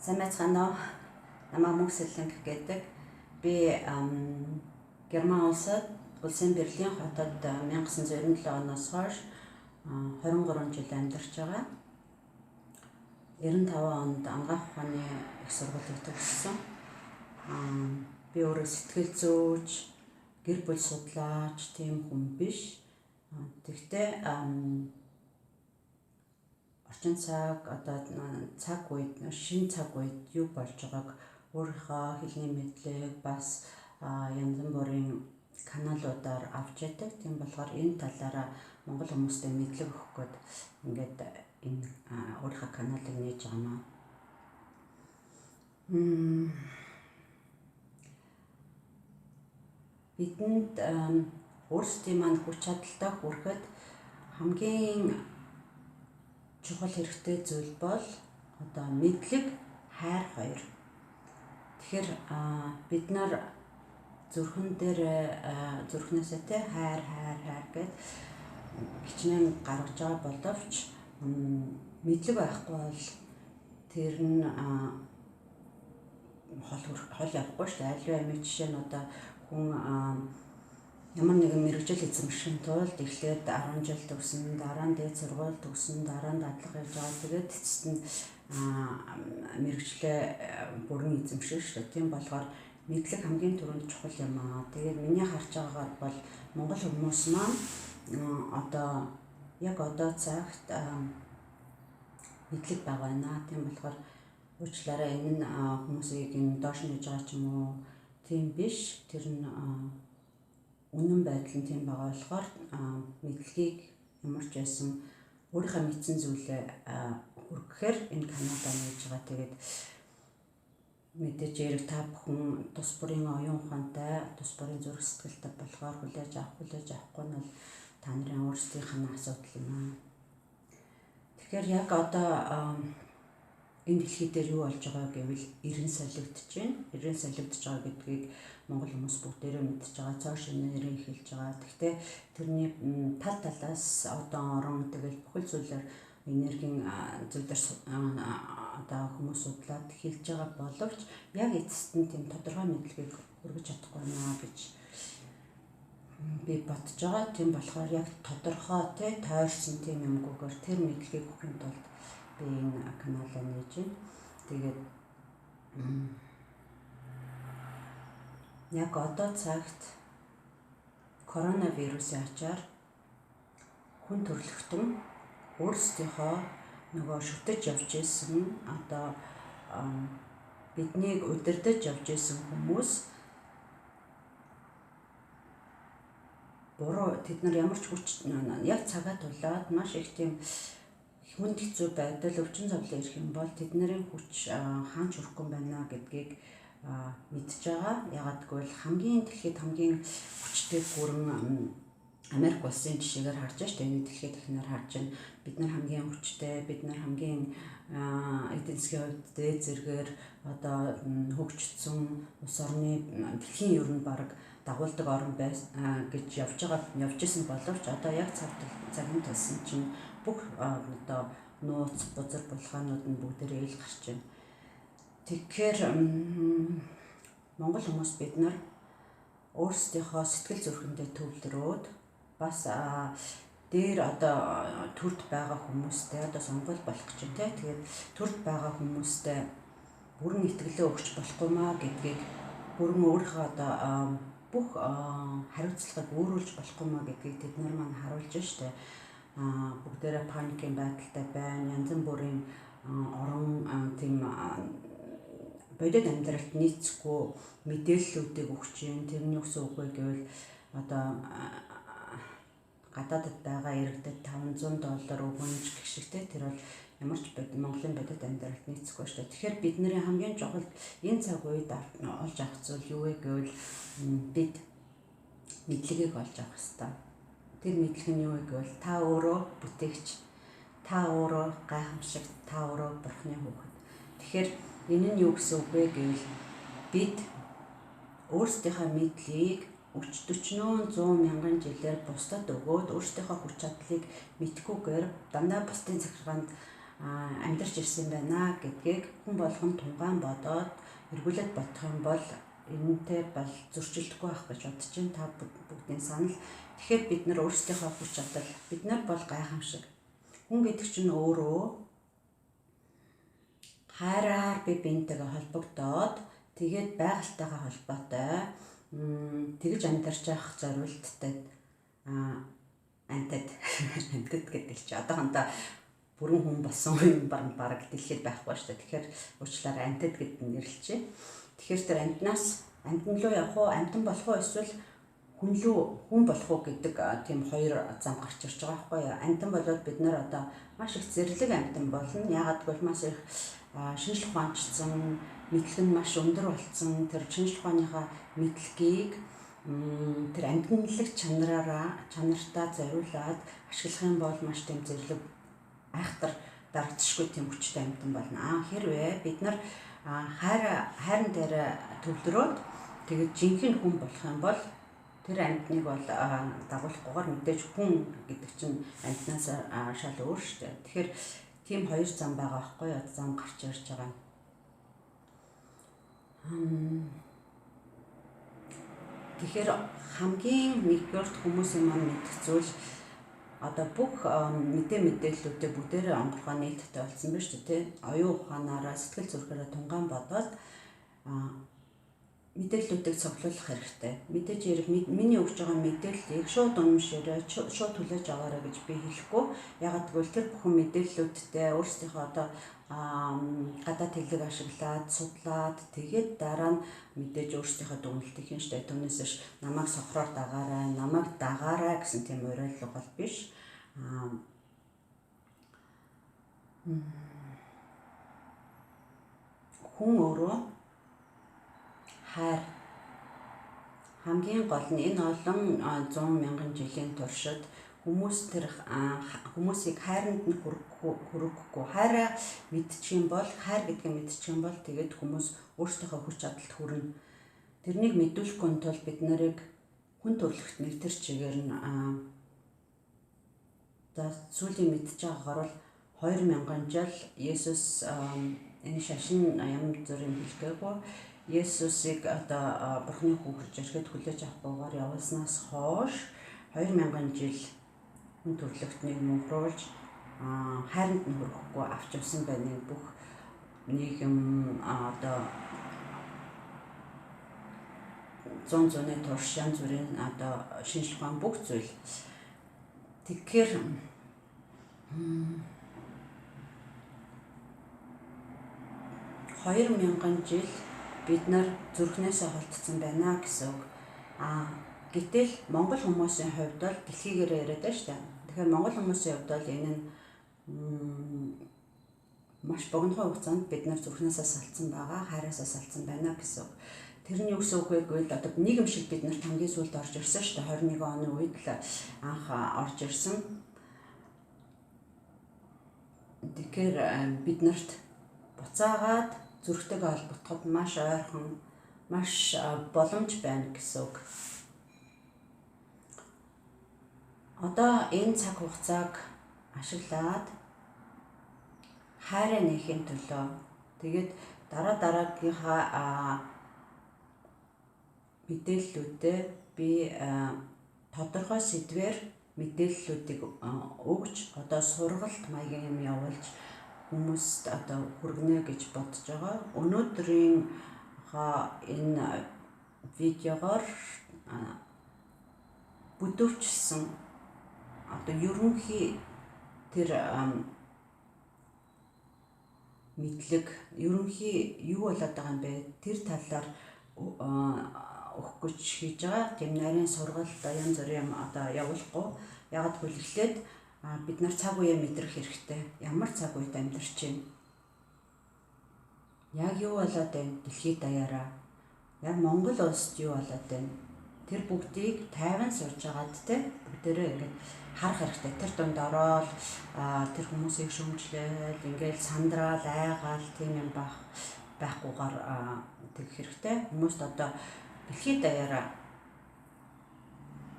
Сайн байцгаана уу? Намайг Мөнх гэдэг. Би Герман улсын Берлин хотод 1997 оноос хойш 23 жил амьдарч байгаа. 95 онд анагаах ухааны их сургуулийг төгссөн. Би өөрөө сэтгэл зүйч, гэр бүл судлаач тийм хүн биш. Тэгтээ орчин цаг одоо цаг үед шинэ цаг үед юу болж байгааг өөрийнхөө хэлний мэдлэг бас янз бүрийн каналуудаар авч яадаг. Тийм болохоор энэ талаараа монгол хүмүүстэй мэдлэг өгөх гээд ингээд энэ өөрийнхөө каналыг нээж байгаа юм аа. Бидэнд өөрсдийн маань хүч чадалтай хүрэхэд хамгийн чухал хэрэгтэй зүйл бол одоо мэдлэг, хайр хоёр. Тэгэхээр бид нар зүрхэн дээр зүрхнээсээ те хайр хайр хайр гэд хичнээн гаргаж байгаа боловч мэдлэг байхгүй бол тэр нь хол явахгүй шүү дээ. Аливаа юм жишээ нь одоо хүн ямар нэгэн мэргэжил эзэмшихийн тулд эхлээд 10 жил төгсөн, дараа нь дээд сургууль төгсөн, дараа нь дадлага явж байгаа. Тэгээд эцэст нь мэргэжлээ бүрэн эзэмшин шүү дээ. Тийм болохоор мэдлэг хамгийн түрүүнд чухал юм аа. Тэгээд миний харж байгаагаар бол монгол хүмүүс маань одоо яг одоо цагт мэдлэг бага байна. Тийм болохоор уучлаарай, энэ нь хүмүүсийг энэ доош нь хийж байгаа ч юм уу, тийм биш. Тэр нь үнэн байдал нь тийм байгаа болохоор мэдлэгийг ямар ч байсан өөрийнхөө мэдсэн зүйлээ хүргэхээр энэ каналаа нээж байгаа. Тэгээд мэдээж хэрэг та бүхэн тус бүрийн оюун ухаантай, тус бүрийн зүрх сэтгэлтэй болохоор хүлээж авах, хүлээж авахгүй нь бол та нарын өөрсдийнх нь асуудал юм аа. Тэгэхээр яг одоо энэ дэлхий дээр юу болж байгаа гэвэл эрен солигдож байна. Эрен солигдож байгаа гэдгийг монгол хүмүүс бүгдээрээ мэдж байгаа. Цоо шинэ эрен эхэлж байгаа. Гэхдээ тэрний тал талаас одоо орон тэгэл бүхэл зүйлээр энергийн зүйлээр одоо хүмүүс судлаад хэлж байгаа боловч яг эцэст нь тийм тодорхой мэдлэгийг хүргэж чадахгүй байна гэж би бодож байгаа. Тийм болохоор яг тодорхой те тойрсон тийм юмгүйгээр тэр мэдлэгийг өгөхийн тулд би энэ каналаа нээж байна. Тэгээд яг одоо цагт коронавирусын ачаар хүн төрөлхтөн өөрсдийнхөө нөгөө шүтэж явж исэн одоо биднийг удирдах явж исэн хүмүүс буруу тэд нар ямар ч хүч яг цагаа тулаад маш их тийм хүнд хэцүү байдал өвчин зовлон ирэх юм бол тэдний хүч хаанч хүрэхгүй байна гэдгийг мэдж байгаа. Ягаад гэвэл хамгийн дэлхийд хамгийн хүчтэй гүрэн Америк улсын жишээгээр харж байна шүү дээ. Энэ дэлхийд дахинаар харж байна. Бид нар хамгийн хүчтэй, бид нар хамгийн эдийн засгийн хувьд дээд зэргээр одоо хөгжсөн улс орны дэлхийн ер нь бараг дагуулдаг орн байсан гэж явж байгаа явж исэн боловч одоо яг цагийн тулсан чинь бүх одоо нууц бузар булгаанууд нь бүгдээрээ ил гарч байна. Тэгэхээр монгол хүмүүс бид нар өөрсдийнхөө сэтгэл зүрхэндээ төвлөрөөд бас дээр одоо төрд байгаа хүмүүстэй одоо сонгуул болох гэж байна те. Тэгээд төрд байгаа хүмүүстэй бүрэн итгэлээ өгч болохгүй маа гэдгийг бүрэн өөрийнхөө одоо бүх хариуцлагыг өөрүүлж болохгүй маа гэдгийг тэд нар маань харуулж штэ. Бүгдээрээ паникийн байдалтай байна. Янз бүрийн орон тийм бодит амьдралд нийцэхгүй мэдээллүүдийг өгч юм. Тэрний үсэн үг вэ гэвэл одоо гадаадд байгаа иргэдэд $500 өгөнж гэх шигтэй тэр бол ямар ч Монголын бодит амьдралд нийцэхгүй шүү дээ. Тэгэхээр бидний хамгийн чухал энэ цаг үед олж авах зүйл юу вэ гэвэл бид мэдлэгийг олж авах ёстой. Тэр мэдлэг нь юу вэ гэвэл та өөрөө бүтээгч, та өөрөө гайхамшиг, та өөрөө бурхны хүүхэд. Тэгэхээр энэ нь юу гэсэн үг вэ гэвэл бид өөрсдийнхөө мэдлийг 40 100 мянган жилээр бусдад өгөөд өөрсдийнхөө хүч чадлыг мэдхгүйгээр дандаа бусдын захиргаанд амьдарч ирсэн байна гэдгийг хүн болгон тунгаан бодоод эргүүлээд бодох юм бол энэнтэй бол зөрчилдөхгүй байх гэж бодож байна. Та бүгдийн санал. Тэгэхээр бид нар өөрсдийнхөө хүч чадал, бид нар бол гайхамшиг. Хүн гэдэг чинь өөрөө хайраар бие биентэйгээ холбогдоод тэгээд байгальтайгаа холбоотой тэгж амьдарч явах зориулттай амьтад амьтад гэдэг чи одоохондоо бүрэн хүн болсон юм бараг дэлхийд байхгүй шүү дээ. Тэгэхээр уучлаарай, амьтад гэдээ нэрлэжээ. Тэгэхээр тэр амьтнаас амьтан руу явах уу, амьтан болох уу эсвэл хүн лүү хүн болох уу гэдэг тийм хоёр зам гарч ирж байгаа байхгүй юу. Амьтан болоод бид нар одоо маш их зэрлэг амьтан болно. Яагаад гэвэл маш их шинжлэх ухаанчсан, мэдлэг нь маш өндөр болцсон. Тэр шинжлэх ухааныхаа мэдлэгийг тэр амьтанлаг чанартаа зориулаад ашиглах юм бол маш тийм зэрлэг айхтар дарагдшгүй тийм хүчтэй амьтан болно. Хэрвээ бид нар хайран дээр төвлөрөөд тэгээд жинхэнэ хүн болох юм бол тэр амьтныг бол дагуулахгүйгээр мэдээж хүн гэдэг чинь амьтнаас шал өөр шүү дээ. Тэгэхээр тийм хоёр зам байгаа байхгүй юу? Зам гарч ирж байгаа. Тэгэхээр хамгийн нэгдүгээрт хүмүүсийн маань мэдэх зүйл одоо бүх мэдээллүүдээ бүгдээрээ онгорхоо нийттэй болсон байна шүү дээ. Оюун ухаанаараа, сэтгэл зүрхээрээ тунгаан бодоод мэдээллүүдийг цуглуулах хэрэгтэй. Мэдээж хэрэг миний өгч байгаа мэдээллийг шууд үнэмшээрэй, шууд хүлээж аваарай гэж би хэлэхгүй. Яагаад гэвэл тэр бүхэн мэдээллүүдтэй өөрсдийнхөө одоо гадаад хэллэг ашиглаад, судлаад тэгээд дараа нь мэдээж өөрсдийнхөө дүгнэлтийг хийн штэ. Түүнээс биш намайг сохроор дагаарай, намайг дагаарай гэсэн тийм уриалга бол биш. Хүн өөрөө хайр хамгийн гол нь энэ олон 100 мянган жилийн туршид хүмүүс тэр хүмүүсийг хайранд нь хүргэхгүй хайраа мэдчих юм бол хайр гэдгийг мэдчих юм бол тэгээд хүмүүс өөрсдийнхөө хүч чадалд хүрнэ. Тэрнийг мэдүүлэхгүй тул бид нарыг хүн төрөлхтнийг тэр чигээр нь за сүүлийн мэдж байгаагаар бол 2000 жил Есүс энэ шашин ям зүрийн хэлгээгүй Есүсийг одоо Бурхны хүү гэж ирэхэд хүлээж авахгүйгээр явуулснаас хойш 2000 жил хүн төрөлхтнийг мөнхрүүлж хайранд нь хүрэхгүй авч явсан байна. Бүх нийгэм одоо зуун зууны турш янз бүрийн одоо шинжлэх ухаан бүх зүйл. Тэгэхээр 2000 жил бид нар зүрхнээсээ холдсон байна гэсэн үг. Гэтэл Монгол хүмүүсийн хувьд бол дэлхийгээр яриад байна шүү дээ. Тэгэхээр Монгол хүмүүсийн хувьд бол энэ нь маш богинохон хугацаанд бид нар зүрхнээсээ салцсан байгаа, хайраасаа салцсан байна гэсэн үг. Тэр нь юу гэсэн үг вэ гэвэл одоо нийгэмшил бид нарт хамгийн сүүлд орж ирсэн шүү дээ. 21 оны үед л анх орж ирсэн. Тэгэхээр бид нарт буцаагаад зүрхтэйгээ холбогдоход маш ойрхон, маш боломж байна гэсэн үг. Одоо энэ цаг хугацааг ашиглаад хайраа нээхийн төлөө тэгээд дараа дараагийнхаа мэдээллүүдээ би тодорхой сэдвээр мэдээллүүдийг өгч одоо сургалт маягийн юм явуулж хүмүүст одоо хүргэнэ гэж бодож байгаа. Өнөөдрийн энэ видеогоор бүдүүвчсэн одоо ерөнхий тэр мэдлэг, ерөнхий юу болоод байгаа юм бэ? Тэр талаар өгөх гэж хийж байгаа. Тийм нарийн сургалт янз бүрийн юм одоо явуулахгүй. Яагаад гэвэл эхлээд бид нар цаг үеэ мэдрэх хэрэгтэй. Ямар цаг үед амьдарч байна? Яг юу болоод байна? Дэлхийд даяараа. Яг Монгол улсад юу болоод байна? Тэр бүгдийг тайван сууж агаад те бүгдээрээ ингээд харах хэрэгтэй. Тэр дунд ороод тэр хүмүүсийг шүмжлээл, ингээд сандраал, айгаал тийм юм байхгүйгээр тэгэх хэрэгтэй. Хүмүүст одоо дэлхийд даяараа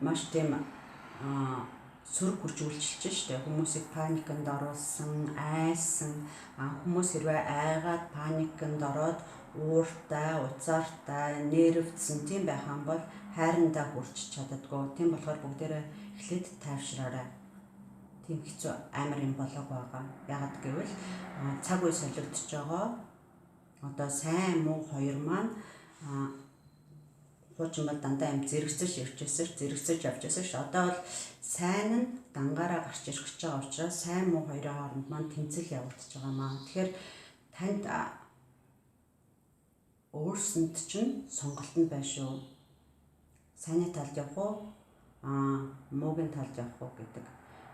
маш тийм сөрөг хүч үйлчилж штэ. Хүмүүсийг паниканд оруулсан, айсан. Хүмүүс хэрвээ айгаад паниканд ороод ууртай, уцаартай, нервдсэн тийм байх юм бол хайрандаа хүрч чаддаггүй. Тийм болохоор бүгдээрээ эхлээд тайвшраарай. Тийм хэцүү амар юм болоог байгаа. Яагаад гэвэл цаг үе солигдож байгаа. Одоо сайн муу хоёр маань хуучин бол дандаа юм зэрэгцэж явж байсан, зэрэгцэж явж байсан ш. Одоо бол сайн нь дангаараа гарч ирэх гэж байгаа учраас сайн муу хоёрын хооронд маань тэмцэл явагдаж байгаа маа. Тэгэхээр танд өөрсөнд чинь сонголт нь байна шүү. Сайнны талд явах уу? Муугийн талд явах уу гэдэг.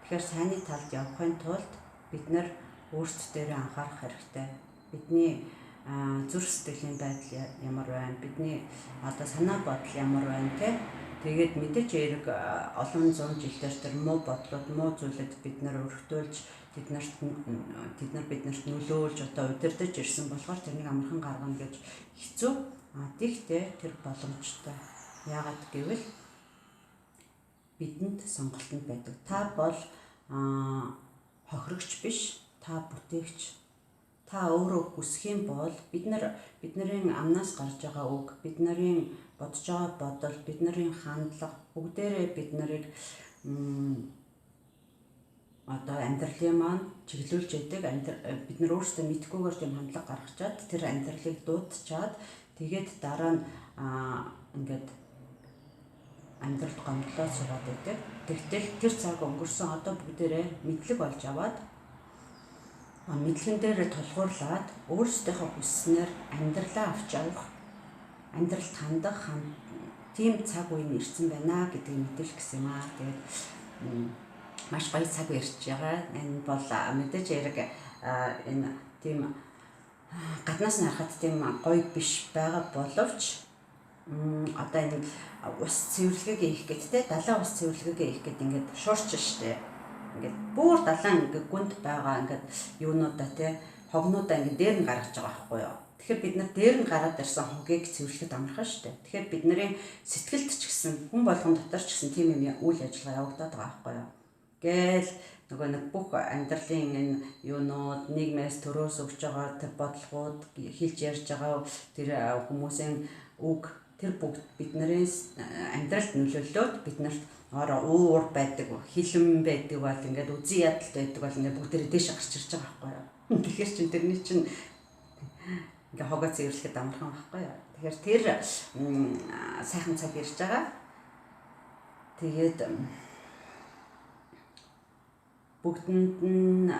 Тэгэхээр сайнны талд явахын тулд бид нар өөрсдөө дээрээ анхаарах хэрэгтэй. Бидний зүрх сэтгэлийн байдал ямар байна? Бидний одоо санаа бодол ямар байна те? Тэгээд мэдээж эрг олон зуун жилээр тэр муу бодлууд, муу зүйлүүд бид нар өргөтөөлж, тэд нар биднэрт нөлөөлж одоо удирдах ирсэн болохоор тэрнийг амархан гаргана гэж хэцүү. Тэгтээ тэр боломжтой. Яагаад гэвэл бидэнд сонголт нь байдаг. Та бол хохирогч биш, та бүтээгч. Та өөрөө хүсэх юм бол бид нар бидний амнаас гарч байгаа үг, бидний бодож байгаа бодол, бидний хандлага бүгдээрээ бид нарыг одоо амьдралын маань чиглүүлж яадаг. Бид нар өөрсдөө мэдхгүйгээр тийм хандлага гаргачаад тэр амьдралыг дуудчаад тэгээд дараа нь ингээд амьдралд гомдлоо суугаад байдаг. Тэгтэл тэр цаг өнгөрсөн. Одоо бүгдээрээ мэдлэг болж аваад мэдлэгэн дээр тулгуурлаад өөрсдийнхөө хүсснээр амьдралаа авч явах, амьдралд хандах тийм цаг үе нь ирсэн байна гэдгийг мэдээлэх гэсэн юм аа. Тэгээд маш гоё цаг үе ирж байгаа. Энэ бол мэдээж яриг энэ тийм гаднаас нь харахад тийм гоё биш байгаа боловч одоо энэ ус цэвэрлэгээ хийх гээд те далайн ус цэвэрлэгээ хийх гээд ингээд шуурч штэ. Ингээд бүр далайн ингээд гүнд байгаа ингээд юунуудаа те хогнуудаа ингээд дээр нь гаргаж байгаа байхгүй юу. Тэгэхээр бид нар дээр нь гараад ирсэн хогийг цэвэрлэхэд амархан штэ. Тэгэхээр бидний сэтгэлд ч гэсэн хүн болгон дотор ч гэсэн тийм юм үйл ажиллагаа явагдаад байгаа байхгүй юу. Гээл нөгөө нэг бүх амьдралын энэ юунууд нийгмээс төрөөс өгч байгаа тэр бодлогууд хэлж ярьж байгаа тэр хүмүүсийн үг тэр бүгд биднээс амьдралд нөлөөлөөд биднэрт уур байдаг, хилэм байдаг бол ингээд үзий ядалт байдаг бол ингээд бүгдээрээ дээш гарч ирж байгаа байхгүй юу. Тэгэхээр чин тэрний чин ингээ хогоо цэвэрлэхэд амархан байхгүй юу. Тэгэхээр тэр сайхан цаг ирж байгаа. Тэгээд бүгдэнд нь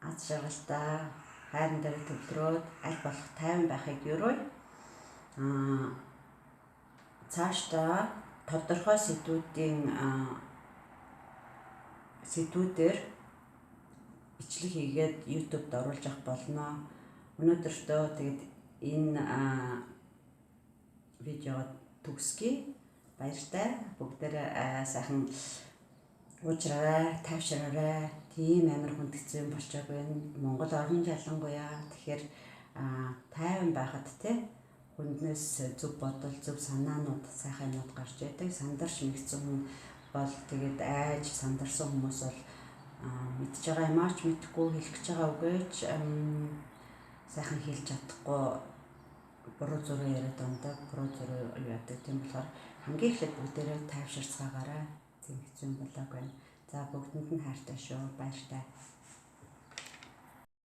аз жаргалтай хайран дээр төвлөрөөд аль болох тайван байхыг юруу. Цаашдаа тодорхой сэдвүүдийн сэдвүүдээр бичлэг хийгээд YouTube-д оруулж авах болно. Өнөөдөртөө тэгээд энэ видеого төгсгөе. Баяртай. Бүгдээрээ сайхан уужраарай, тайвшраарай. Тийм амар хүнд хэцүү юм болчоог байна. Монгол орон ялангуяа тэгэхээр тайван байхад те хүнднээс зөв бодол, зөв санаанууд, сайхан юмнууд гарч яадаг. Сандарч мэгцэн хүн бол тэгээд айж сандарсан хүмүүс бол мэдж байгаа юмаач мэдэхгүй, хэлэх гэж байгаа үгээч сайхан хэлж чадахгүй буруу зүрээ яриад ундаг, буруу зүрээ юу яадаг. Тийм болохоор хамгийн эхлээд бүгдээрээ тайвширцгаагаарай. Тийм хэцүү юм болоог байна. За бүгдэнд нь хайртай шүү. Баяртай.